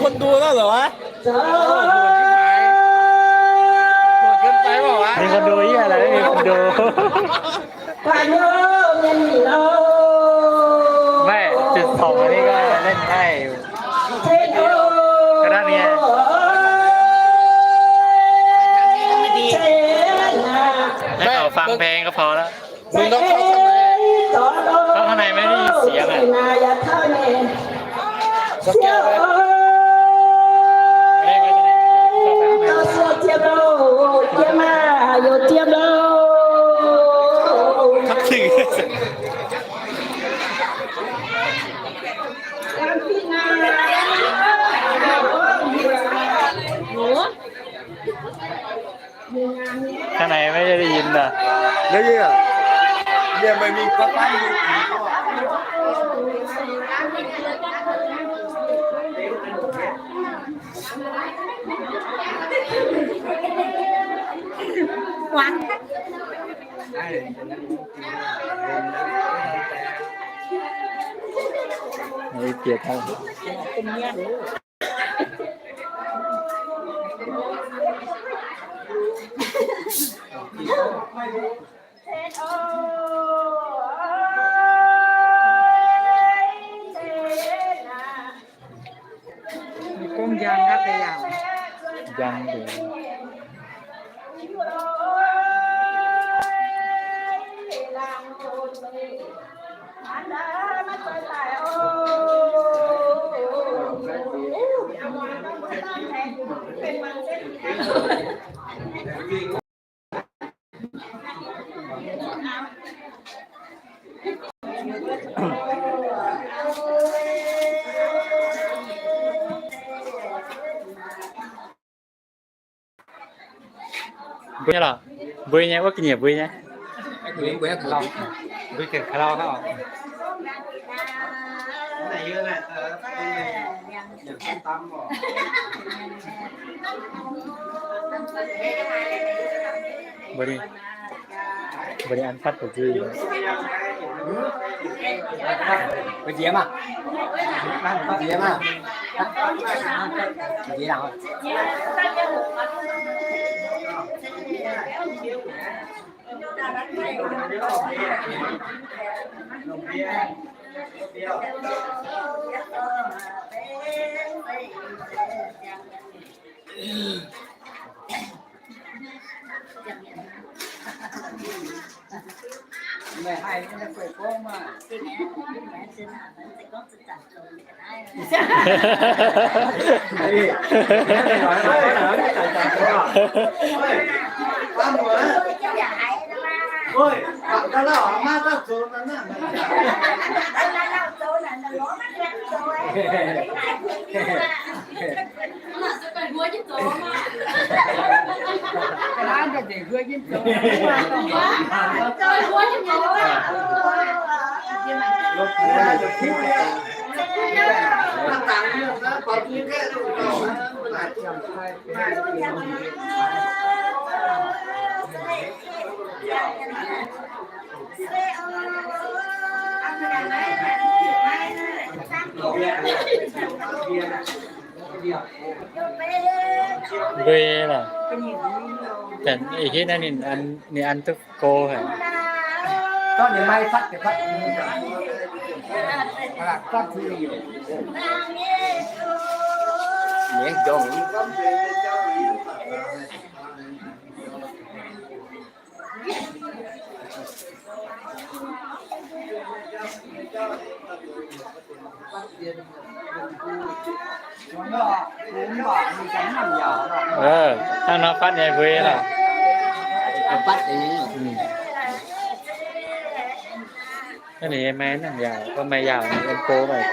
คนดูแล้วเหรอวะ โหดชิบหาย โหดเกินไปเปล่าวะ มีคนดูเหี้ยอะไร ไม่มีคนดู ไม่ จุดสองอันนี้ก็เล่นได้อยู่ ก็ได้เนี่ย ให้เขาฟังเพลงก็พอแล้ว มึงต้องเข้าข้างใน เข้าข้างในไม่ได้ยินเสียงอะ สังเกตไหม ไม่ได้ ไม่ได้ เข้าไปข้างใน ทักถึง ข้างในไม่ได้ยินเหรอ ได้ยินเหรอ เนี่ยมันมีก๊อกก๊อกอยู่ ไอ้เปียกครับ Cung njang gapv deix yaac njang deix. Mbui nyei lorqc. Mbui nyei, wuov ga'nyiec mbui nyei. Mbui ga'nyiec ka'lauh hnangv. Mbui nyei. Mbuo ninh an fatv deix nzuih. Mbuo nziex maah. Mbuo nziex maah. Nziex laangz. Mbui lorqc. Zanc ih hitv naaiv ninh an, ninh an duqv go haic. Hnangv nor fatv nyei mbuo lorqc. Hnangv naaiv nyei maaih nangh yaauc, maaih yaauc nyei go maaih.